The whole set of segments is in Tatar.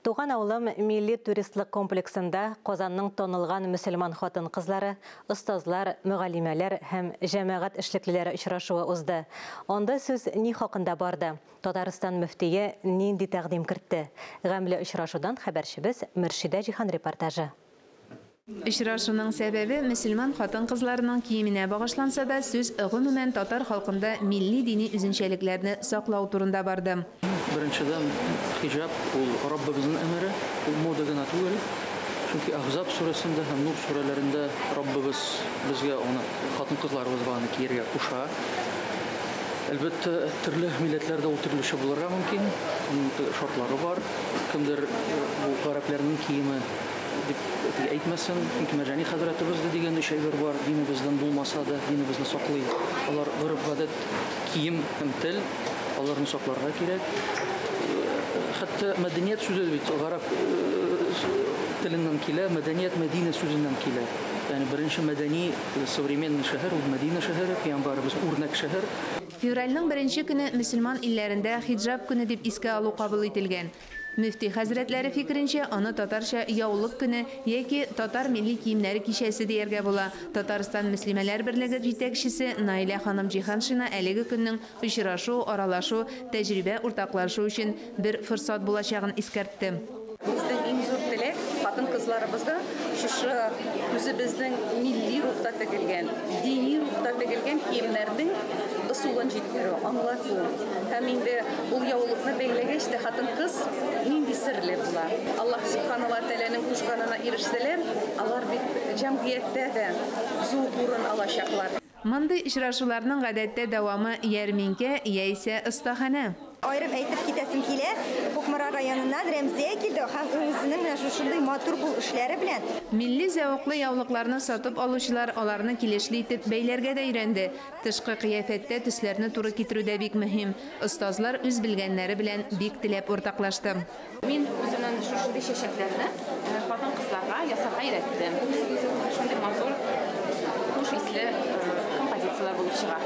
Туган авылым милли туристлык комплексында Казанның танылган мөселман хатын-кызлары, остазлар, мөгаллимәләр һәм җәмәгать эшлеклеләре очрашуы узды. Анда сүз ни хакында барды? Татарстан мөфтие нинди тәкъдим кертте? Гамьле очрашудан хәбәрчебез Мөршидә Җиһан репортажы. Очрашуның сәбәбе мөселман хатын-кызларының киеменә багышланса да, сүз гомумән татар халкында милли-дини үзенчәлекләрне саклау турында барды. Беренчедән, хиҗап ул Раббыбызның әмере, ул мода гына түгел. Чөнки Әхзаб сүрәсендә һәм Нур сүрәләрендә Раббыбыз безгә аны, хатын-кызларыбызга аны кияргә куша. Әлбәттә, төрле милләтләрдә ул төрлечә булырга мөмкин, аның шартлары бар. Кемдер бу гарәпләрнең киеме дип әйтмәсен, чөнки Мәрҗани хәзрәтебездә дигән өч әйбер бар, динебездән булмаса да, динебезне саклый. Алар гореф-гадәт, кием һәм тел, аларны сакларга кирәк. Хәтта мәдәният сүзе бит гарәп теленнән килә, мәдәният Мәдинә сүзеннән килә. Ягъни беренче мәдәни современный шәһәр ул Мәдинә шәһәре, пәйгамбәребез үрнәк шәһәр. Февральнең беренче көне мөселман илләрендә хиджаб көне дип искә алу кабул ителгән. Мөфти хәзрәтләре фикеренчә, аны татарча яулык көне яки татар милли киемнәре кичәсе дияргә була. Татарстан мөслимәләр берлеге җитәкчесе Наилә ханым Җиһаншина әлеге көннең очрашу, аралашу, тәҗрибә уртаклашу өчен бер форсат булачагын искәртте. Безнең иң зур теләк хатын-кызларыбызга шушы үзебезнең милли рухта тегелгән, дини рухта тегелгән киемнәрнең ысулын җиткерү, аңлату. Һәм инде ул яулыкны бәйләгәч тә хатын-кыз нинди серле була. Аллаһ Субхана ва Тәгаләнең кушканына ирешсәләр, алар бит җәмгыятьтә дә зур урын алачаклар. Мондый очрашуларның гадәттә дәвамы ярминкә яисә остаханә. Аерым әйтеп китәсем килә, Кукмара районыннан Рәмзия килде һәм үзенең менә шушындый матур кул эшләре белән. Милли зәвыклы яулыкларны сатып алучылар аларны килешле итеп бәйләргә дә өйрәнде. Тышкы кыяфәттә төсләрне туры китерү дә бик мөһим. Остазлар үз белгәннәре белән бик теләп уртаклашты. Мин үземнең шушындый чәчәкләрне хатын-кызларга ясарга өйрәттем. Шундый матур, хуш исле композицияләр булып чыга.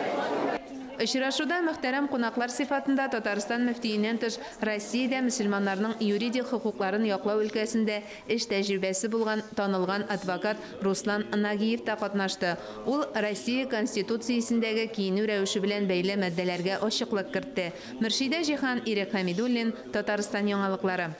Очрашуда мөхтәрәм кунаклар сыйфатында Татарстан мөфтиеннән тыш Россиядә мөселманнарның юридик хокукларын яклау өлкәсендә эш тәҗрибәсе булган танылган адвокат Руслан Нагиев та катнашты. Ул Россия Конституциясендәге киенү рәвеше белән бәйле маддәләргә ачыклык кертте. Мөршидә Җиһан, Ирек Хәмидуллин, Татарстан яңалыклары.